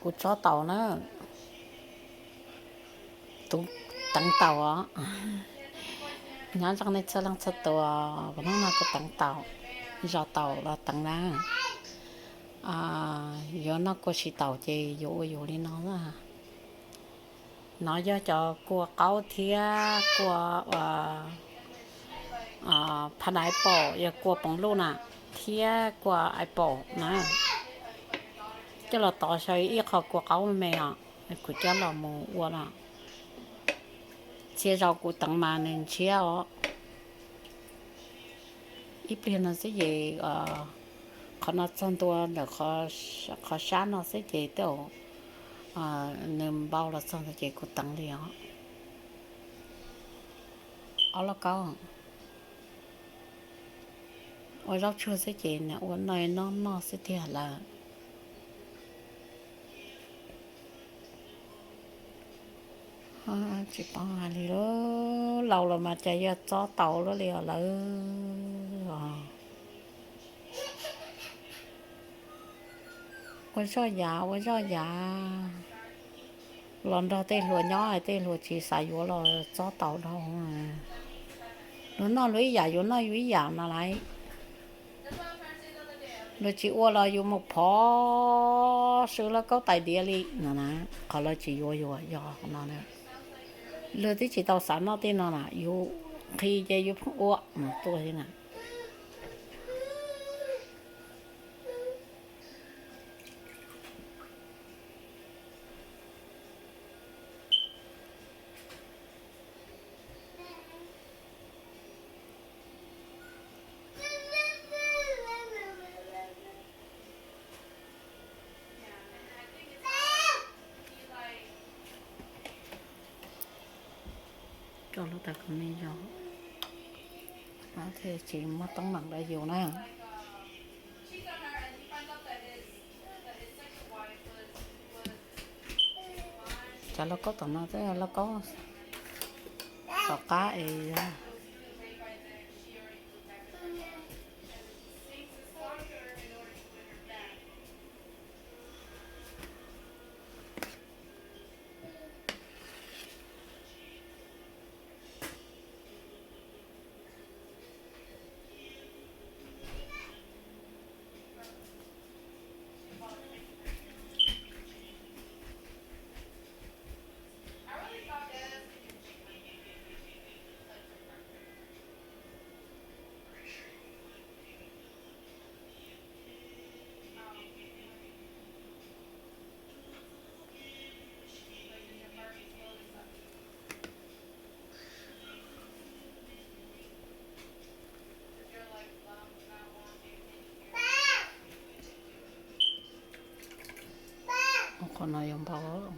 Kuv tsob taus na, tus teev taus os. Nyob zoo nej txhua leej txhua tus, hnub no kuv teev taus, zos taus los teev na. Yuav noj kua tsis taus ces yuav ua yus li no na. No yog cov kua qaub thiab kua pineapple, yog kua poos luj na, thiab kua apple na. Coj los tov xyaw ib qho kua qaub me os, kuv coj los mus ua no. Txhia zaus kuv teev mas nws ntshiab os. Ib pliag no xwb ces qhov no txog ntua ntawm qhov sab no xwb ces tej zaum nws npau los txog ntawd ces kuv teev li os. Ob lauj kaub ua zaub tsuag xwb ces nws ua noj noj noj xwb tiag lawm. Tsis paub hais li lauj, laus los mas cas yog tsob taus luaj li os lawv. Ua zoj yam ua zoj yam, los nrog tej hluas nyob, tej hluas tsis xav yuav los tsob taus dhau. Luag noj luag ib yam, yuav noj yus ib yam no lauj. Luag tsis ua los yus mus phov sw lauj kaub tais diav li no na. Qhov lawv tsis yuav yus yog qhov no. Luag twb tsis tau xav noj tej no na, yus nqhis ces yus pheej ua no tuaj li na. Rau lub tas kom me zog, thiaj tsis muaj teeb meem rau yus na. Cov lauj kaub tom no twb yog lauj kaub tom qab es yog Qhov no yuav npau.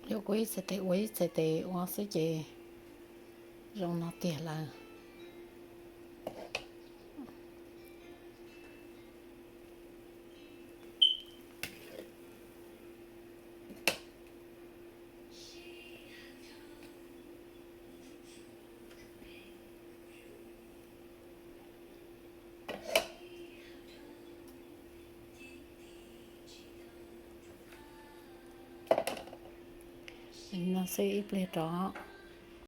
Yuav kuv ib txhais tes ua ib txhais tes ua xwb ces zoo no tiag lawm. No xwb ib pliag rov